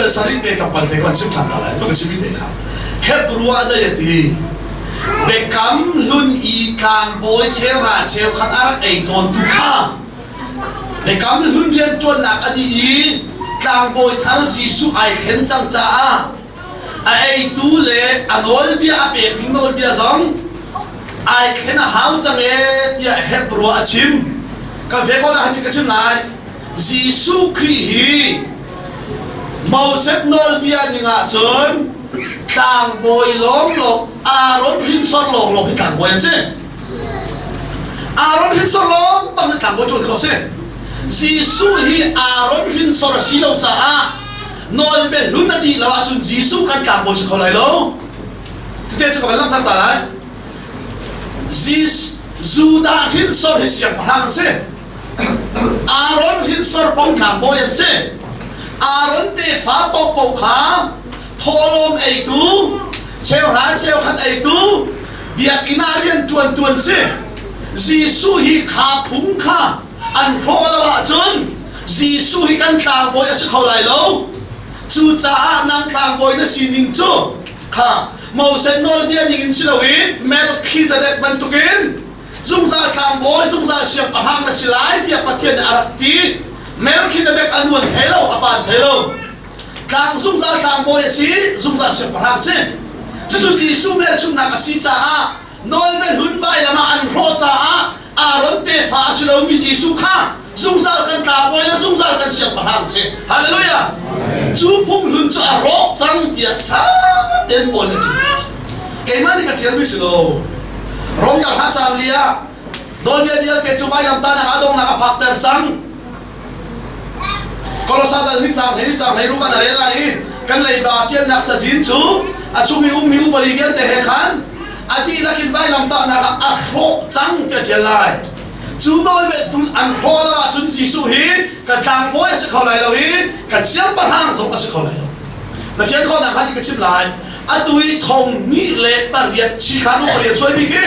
dal sarih te tlawmpal te kan chim ṭhan ta lai. Tu ka chim te kha. Hebrew ah zei a ti? Biakam hlun i tlangbawi cheuhra cheukhat a rak ei tawntu kha Biakam hlun rianṭuannak a dih i tlangbawi thar Jesuh ai thlen cang caah a eitu le a nawlbia a pek ding nawlbia zong ai thlen a hau cang ee tiah Hebrew ah a chim. Kan fe khawh ah ka chim lai. Jesuh Khrih hi Moses nawlbia ning ahcun tlangbawi lawnglawng Aaron hrinsor lawnglawng hi tlangbawi an si. Aaron hrinsor lawng bang hi tlangbawi ṭuan khawh a si. Jesuh hi Aaron hrinsor a si lo caah nawlbia hlun a dih lo ahcun Jesuh kan tlangbawi si kho lai lo. Cute cu ka van langhter ta lai. Judah hrinsor hi siangpahrang an si. Aaron hrinsor paoh tlangbawi an si. Aaron tefa paohpaoh kha thawhlawm eitu, cheuhra cheukhat eitu, biakinn ah rianṭuantu an si. Jesuh hi kha phung kha an hrawh lo ahcun Jesuh hi kan tlangbawi a si kho lai lo. Cucaah nang tlangbawi na sining cu kha Moses nawlbia ning in si loin Melchizedek bantukin zungzal tlangbawi zungzal siangpahrang na si lai tiah Pathian nih a rak ti. Melchizedek a nuan thai lo, a pan thai lo. Tlang zungzal tlangbawi a si, zungzal siangpahrang si. Cucu Jesuh hmelchunhnak a si caah nawlbia hlun vailam ah an hrawh caah Aaron tefa a si lomi Jesuh kha zungzal kan tlangbawi le zungzal kan siangpahrang si. Hallelujah! Cu phung hlun cu a rawk cang tiah ṭha tein Paul nih a ṭial. Keimah nih ka ṭialmi si lo. Rom dang hna caan li ah nawlbia vialte cu vailamtahnak a donghnak a phakter cang. Kolosa dal nih caang hlei caang hlei ruk an rel lai i kan leiba ṭialnak cazin cu a chung i ummi upadi vialte he khan a dihlak in vailamtahnak ah a hrawh cang tiah ṭial lai. Cu nawlbia tun an hrawh lo ahcun Jesuh hi kan tlangbawi a si kho lai lo i kan siangpahrang zong a si kho lai lo. Na fian khawhnak kha ka chim lai. Atu i thong hnih le pariat chikhan upadi an suaimi khi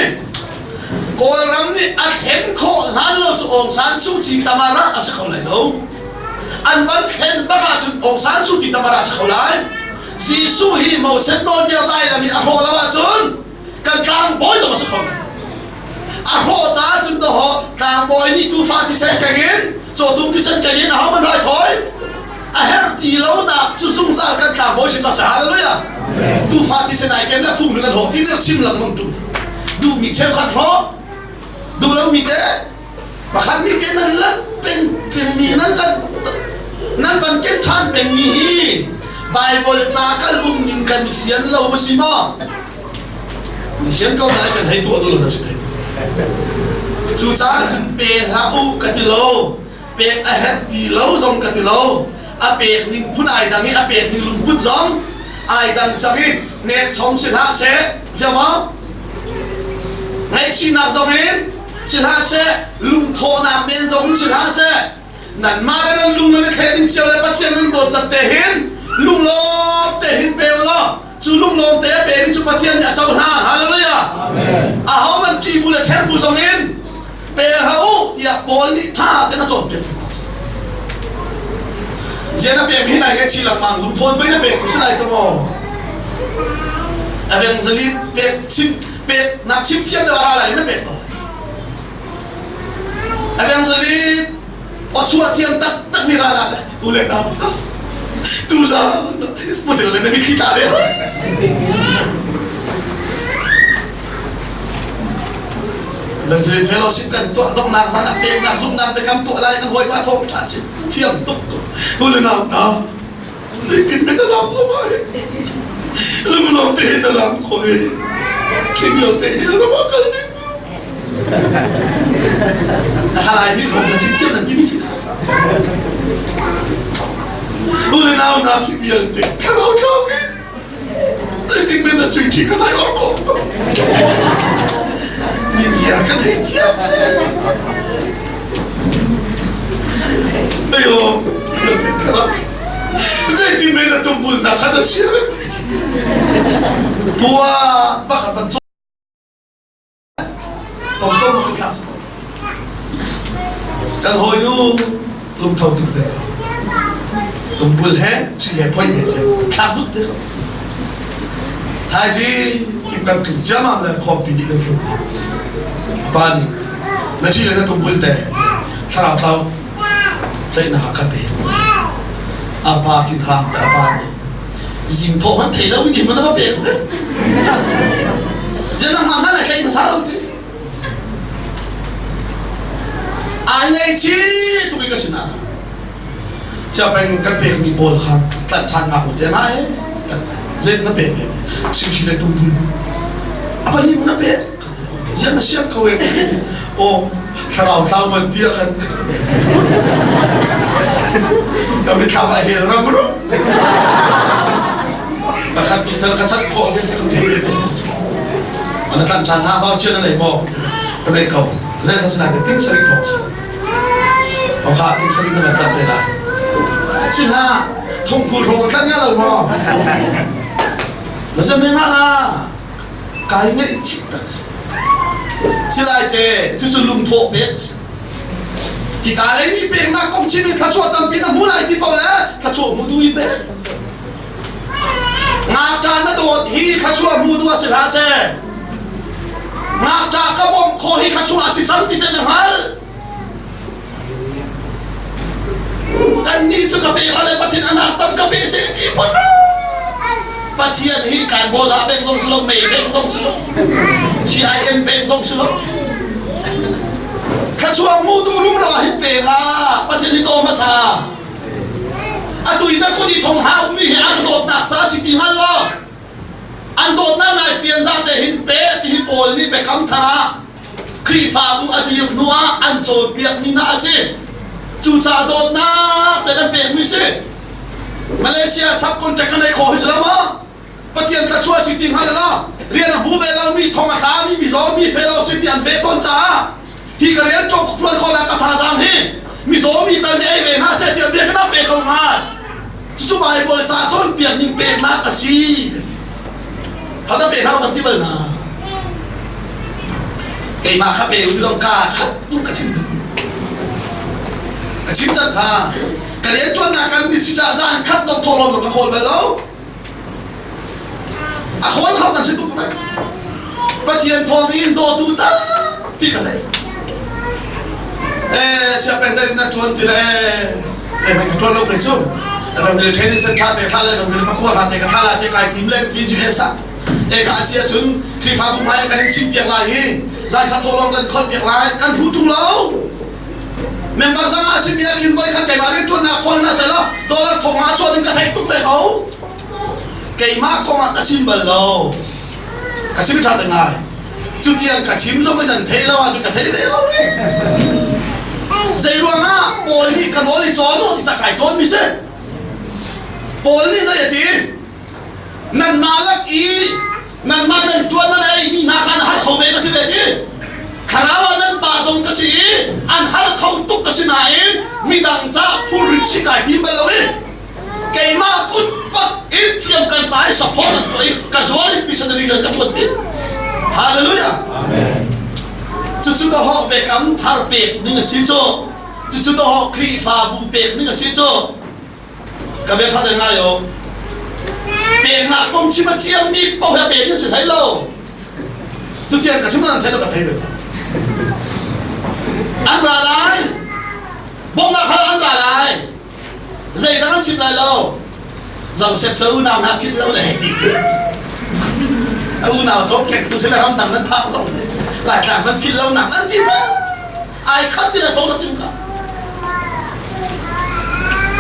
Kawlram nih a thlen khawh hlan lo cu Aung San Suu Kyi tamara a si kho lai lo. An van thlen bak ahcun Aung San Suu Kyi tamara a si kho lai. Jesuh hi Moses nawlbia vailam i a hrawh lo ahcun kan tlangbawi zong a si kho lai. A hrawh caah cun dawh tlangbawi nih tuufa thisen keng in cawtum thisen keng in ahohmanh raithawi a herh ti lonak cu zungzal kan tlangbawi si ca hallelujah tuufa thisen ai ken le phung kan hawk ti nih chim lengmang tu duhmi cheukhat hrawh duh lomi te pakhat nih te nan lanh peng pengmi nan lanh nan van ken ṭhan pengmi hi Bible ca kal um ning kan fian lo ma si maw Ni sian ko lai kan hei tuah dul na si thei. Cucaah cun pe hlah u ka ti lo. Pek a herh ti lo zong ka ti lo. A pek ning phun ai dang i a pek ning lungput zong ai dang cang i nek chom si hlah seh. Fiang maw? Ngaihchihnak zong in si hlah seh, lungthawhnak men zong in si hlah seh, nanmah le nan lung nan i thleh ding cio le Pathian nan dawt zat te hin lunglawm te hin pe u law cu lunglawm te a pemi cu Pathian nih a cohlan. Hallelujah. Aho man ṭih bu le ther bu zong in pe hlah u tiah Paul nih ṭha tein a cawnpiak hna. Zian a pek hi nai ngaihchih lengmang lungthawn pei na pek cu si lai maw? Evangelist pek chim pek nak chim thiam deuh a ra lai na pek to. Evangelist aw chuah thiam taktak mi ra la u le nau tu za mutil le na mitthli tla ve Luxury fellowship kan tuah donghnak zan ah peknak zumhnak biakam tuah lai kan hawipa thawng ṭha chin thiam tuk tu u le nau na zeitin men na lam ko mai lunglawm te na lam ko i khi vialte hi ram ah kal ding Halai mi thawng na chim thiam nan timi si U le nau na khi vialte thlarau thlau ki zeitin men na sui thi ka thai or ko mi ngiar ka thei thiam Ayo vialte thlarau zeitin men na tumbul na kha na share Bua bakhat van Tomtom an thlak si Kan hawinu lungtho tuk ve ko. Tumbul he ṭhi he phoih ve cia thlak duk te ko. Thaizing kim kan tlung ciammam le khawmpi dih kan tlung. Pa nih na ṭhi le na tumbul te thlarau tlau tlaihnak ah ka pek. A pa thinhang le a pa nih zing thawh hmanh thei lo in him na va pek ve. Zian nangmah hna lai tlaih hmasa lo ti. Aa ngaihchih tuk i ka sinah siapeng kan pekmi pawl kha tlanh ṭhan ngak u te ma e zei na pek ve singṭhi le tumbul a pahnih na pek zian na siam ko e aw thlarau tlau van tia khan ka mithlam ah hel ram rum pakhat nih cal ka chat khawh ve ka pek Ana tlan ṭhan na voucher na nei maw? Ka nei ko. Zei thla sinai ting sari thong si. Okha ting sari na van tlan te lai. Sila thong phul rong tlan nga lo maw? Na zam nga la. Kai ngai chik tak. Silai te cu cu lungthawh pek. Hi ka lei ni pek nak kong chim in thlachuah tampi na hmu lai ti po le thlachuah mu du i pek. Ngakṭah na dawt hi thluachuah hmu duh a si hlah seh. Ngakṭah ka bawmh khawh hi thluachuah a si cang ti te na hngalh. Kannih cu ka pek le Pathian anak tam ka pe seh ti phun Pathian hi kan bawza bank zong si lo, mei bank zong si lo, CIM bank zong si lo. Thluachuah mu duh rumro ah hin pe la, Pathian hi daw hmasa. Atu i na kut i thong hna ummi hi an dawtnak ca a si ti hngal lo. An dawtnak nai fian za te hin pe ti hi Paul nih biakam thar ah Khrihfabu a dir hnu ah an cawnpiakmi hna a si. Cucaah dawtnak te kan pekmi si. Malaysia subcontract kan ei khawh hi si lo maw? Pathian thluachuah si ti hngal lo. Rian a hmu ve lomi, thong a hlami, mizaw mi fellowship nih an ve tawn caah hi ka rian ṭuan khawhnak ka thazaang hi mizaw mi tal nih ei ve hna seh tiah bia ka pe ko hnga. Cucu Baibal ca cawnpiak ning peknak a si ka ti. Hada pe hlah kan ti bal na. Keimah kha pe u ti ka khat tu ka chim ka chim cang kha ka rian ṭuannak kan ni si ta zan khat zong thawhlawm ka khawl bal lo. A khawl kho kan si tuk lai. Pathian thawng in dawtu tampi ka nei. Eh, siapeng zei na tuan ti le zei ka tuan lo kai cu. Evangelist training center te thla le evangelist pakua hra te ka thla la te kai tim le ti US ah. E kha asia cun Khrihfabu hmai kan in chim piak lai i zai khat thawhlawm kan kholh piak lai kan hu tung lo. Member zang ah simi ah khin voi khat keimah rianṭuannak kawl na seh law dollar thong ah chuah ding ka theih tuk ve ko. Keimah kong ah ka chim bal lo. Ka chim ṭha te ngai. Cutiang ka chim zong in an thei lo ahcun ka thei ve lo re. Zei ruangah Paul nih ka nawl i cawn u ti ca kai cawn mi si. Paul nih zei a ti? Nanmah lak i nanmah nan ṭuan nan ei mi hna kha na hal kho ve ka si ve ti. Thlarau ah nan pa zong ka si i an hal kho tuk ka si nain midang ca phurrit si kai tim bal lo i keimah kut pak in thiam kan tai support an tuah i ka zual in missionary kan ka ṭuan ti. Hallelujah. Cucu dawhawk biakam thar pek ning a si cu. Cucu dawhawk Khrihfabu pek ning a si cu. Ka bia ṭha te ngai o. Peknak kong chim a thiammi paoh he pek nan si hlei lo. Tutiang ka chim nan thei lo ka thei ve lo. An ra lai. Bawmhnak hal an ra lai. Zeidang an chim lai lo. Joseph cu unau hna philh lo le hei ti. A unau cawmkeng tu sile ramdang nan phak zong Laitlang kan philh lo nak an ti ai khat ti le thawng na chim ka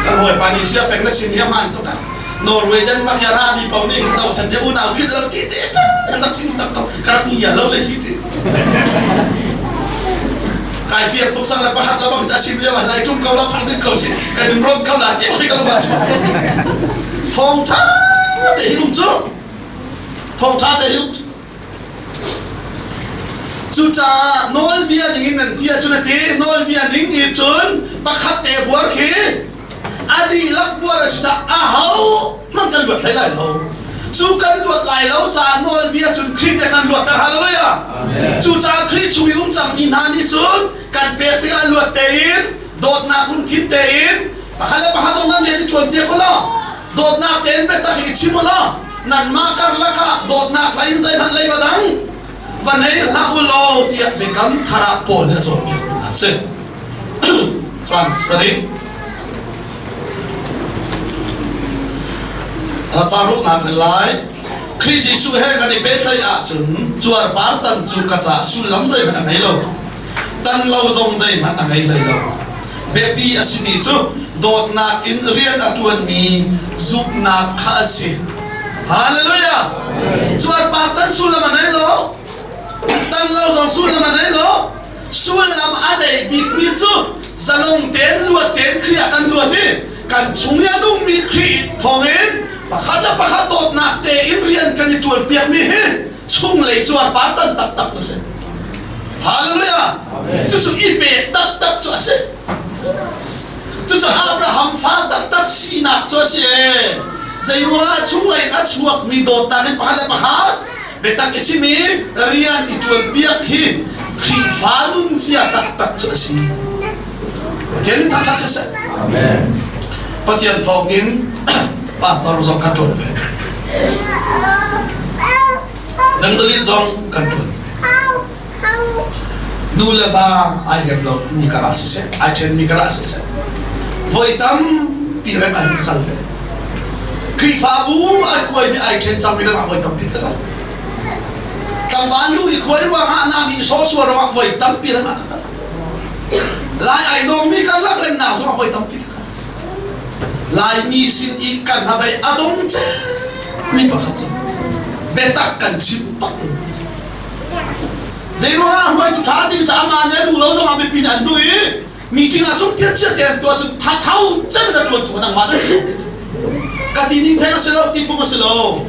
kan hawipa nih sia peng na chim hi a hmaan tuk ah Norway Denmark ya rami pau nih zo san te unau philh lo ti te an rak chim tak ko ka rak ni ya lo le hi ti kai fiak tuk sang le pakhat la bang a chim lio ah nai tum ko la phang ding ko si kan in rom ko la ti khi ka lo ma chu thong tha te hi um chu thong tha te hi um chu Cucaah nawlbia ding in nan ti ahcun a ti nawlbia ding i cun pakhat te buar khi a dihlak buar a si caah aho hmanh kan luat hlei lai lo. Cu kan luat lai lo caah nawlbia cun Khrih te kan luatter hallelujah. Cucaah Khrih chung i um cangmi hna nih cun kan pek tikah luat tein dawtnak lungthin tein Pakhat le pakhat zong nan rian i ṭuan piak u law dawtnak tein biatak hi i chim u law nanmah karlak ah dawtnak hlei in zeihmanh leiba dang va nei hlah u law tiah biakam thar ah Paul nih a cawnpiak mi hna a si. Caan sarih Ca ruknak rel lai. Khrih Jesuh he kan i pehtlaih ahcun cuarpar tan cu ka caah sullam zeihmanh a ngei lo. Tan lo zong zeihmanh a ngei hlei lo. Biapi a simi cu dawtnak in rian a ṭuanmi zumhnak kha a si. Hallelujah! Cuarpar tan sullam a ngei lo. Tan lo zong sullam a ngei lo. Sullam a nei bikmi cu zalong tein luat tein Khrih ah kan luat i kan chung i a nungmi Khrih thawngin pakhat le pakhat dawtnak tein rian kan i ṭuanpiakmi hi chunglei cuarpar tan taktak cu a si. Hallelujah! Cucu i pek taktak cu a si. Cucu Abraham fa taktak sinak cu a si. Zei ruangah chunglei in a chuakmi dawtnak in pakhat le pakhat biatak i chim i rian i ṭuanpiak hi Khrihfa nunzia taktak cu a si. Pathian nih thangṭhat siseh. Amen. Pathian thawngin pastor zong kan ṭuan ve. Evangelist zong kan ṭuan ve. Nu le va ai rem lo mi karah siseh, ai ṭhen mi karah siseh. Voi tampi rem ai ka kal ve. Khrihfabu ai kuaimi ai ṭhen cangmi rem ah voi tampi ka kal. Tlangval lu i khuai ruangah nami i sawsual ruangah voi tampi rem ah ka kal. Lai ai dawngmi karlak remnak zongah voi tampi ka kal. Laimi sin i kan habei a dong mi pakhat cu biatak kan chim bak. Zei ruangah hruaitu ṭha timi cu amah nih a duh lo zongah mipi nih an duh i meeting ah sungpiat chia te an tuah cun thatho cem in a ṭuantu kha nangmah na si. Ka ti ning theng a si lo, ti phung a si lo.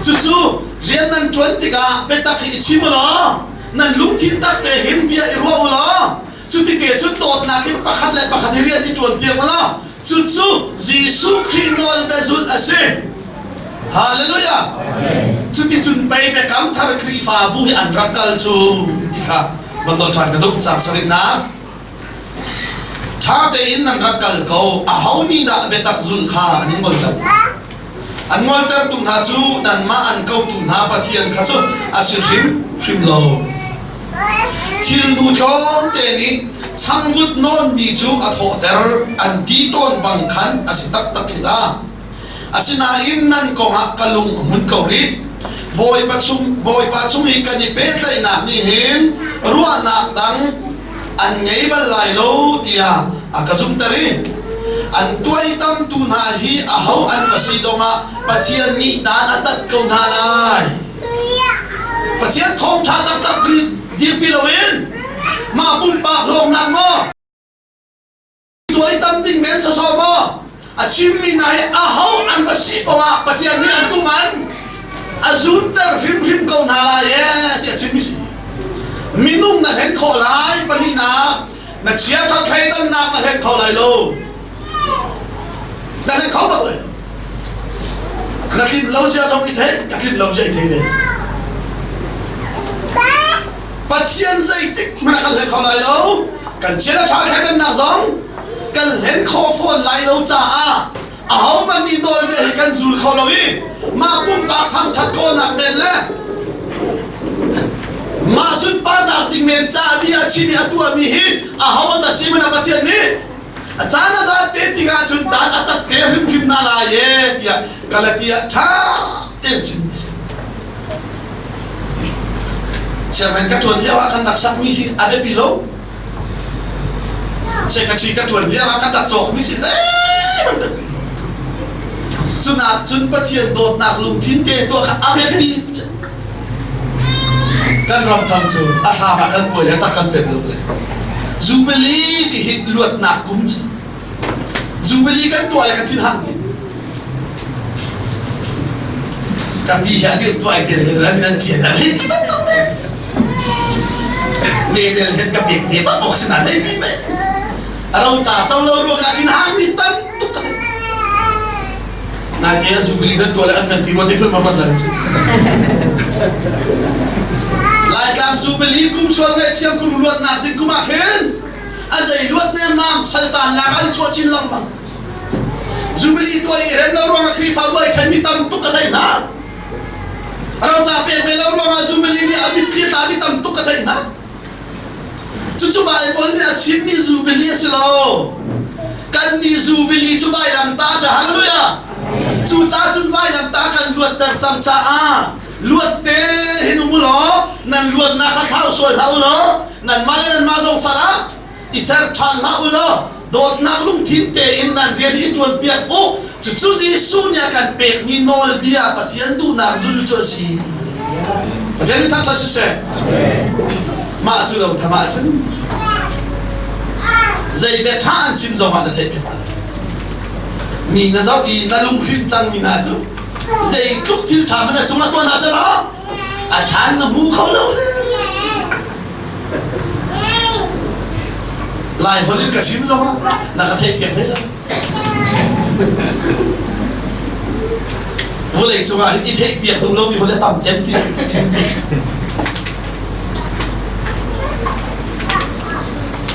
Cucu rian nan ṭuan tikah biatak hi i chim u law nan lungthin tak te hin bia i ruah u law cuti cun dawtnak in pakhat le pakhat hi rian i ṭuan piak u law cucu Jesuh Khrih nawl biazulh a si. Hallelujah! Cuticun pei biakam thar Khrihfabu hi an rak kal cu ti kha van nawl ṭhan ka duh caang sarihnak. Ṭha tein nan rak kal ko. Aho nih dah biatak zulh kha an in ngolter? An ngoltertu hna cu nanmah an kotu hna Pathian kha cu a si hrimhrim lo. Thilnu tlawmte nih changvut nawnmi cu a thawhter an ti tawn bang khan a si taktak hi ta. Asinain nan kongah ka lung a hmun ko rih. Bawipa chung, Bawipa chung i kan i pehtlaihnak nih hin ruahnak dang an ngei bal lai lo tiah a ka zumhter i an tuaitamtu hna hi aho an va si dongah Pathian nih dan a tat ko hna lai. Pathian thawngṭha taktak dirpi loin mah pumpak hlawknak maw tuaitam ding men sawsawh maw a chimmi hna hi aho an va si poah ah Pathian nih an tuman a zunter hrimhrim ko hna lai ee ti a chimmi si minung na hlen khawh lai pahnihnak na chiaṭha thleidannak na hlen kho lai lo na hlen kho bak lai na tlin lo zia zong i thei ka tlin lo zia i thei ve Pathian zeitik hmanh ah kan hlen kho lai lo. Kan chiat a ṭha thleidannak zong kan hlen khawh fawn lai lo caah ahohmanh nih nawlbia hi kan zul kho lo i mah pumpak thangṭhat khawhnak men le mah sunparnak ding men caah bia a chim i a tuahmi hi aho an si hmanh ah Pathian nih a caan a zat te tikah cun dan a tat te hrimhrim hna lai e tiah Galatia ṭha tein chimmi a si. Chairman ka ṭuan lio ah kan rak sakmi si a biapi lo. Secretary ka ṭuan lio ah kan rak cawkmi si zeihmanh Cunak cun Pathian dawtnak lungthin te tuah kha a biapi kan ram thang cu a thlam ah kan kuai le tak kan pek lo le Jubilee ti hi luatnak kum cu Jubilee kan tuah le kan thin hang ka pi hi a dir tuah ai tel ve nan tial la hei ti bantuk ne me tel hen ka pek ve bak ok sina zei ti me ro cha cho lo ruang ah thin hang mi tam tuk ka Naite Jubilee kan tuah le an kan ti rua te phun ma ruat lai cu. Laitlang Jubilee kum sual ngaihthiam kum luatnak ding kum ah khin a zei luat nemmam saltannak an chuah chin lengmang. Jubilee tuah i rem lo ruangah Khrihfabu ai ṭhenmi tam tuk ka theih hna. Roca pek ve lo ruangah Jubilee nih a mitthli a tlami tam tuk ka theih hna. Cucu Baibal nih a chimmi Jubilee a si lo. Kan nih Jubilee cu vailamtah a si. Hallelujah! Cucaah cun vailamtah kan luatter cang caah luat te hin um u law nan luatnak kha thlau sual hlah u law nanmah le nanmah zong sal ah i ser ṭhan hlah u law dawtnak lungthin tein nan rian hi ṭuanpiak u. Cucu Jesuh nih a kan pekmi nawlbia Pathian duhnak zul cu a si. Pathian nih thangṭhat siseh. Mah cu lo tham ahcun zei bia ṭha an chim zong ah na theih piak lai. Mi na zoh i na lunghrinh cangmi hna cu zeitluk thil ṭha hmanh a cungah tuah hna selaw a ṭhan na hmu kho lo. Lai holh in ka chim zongah na ka theihpiak hlei lo. Vawlei cungah hin i theihpiak duh lomi holh a tam cem ti ti ti cu.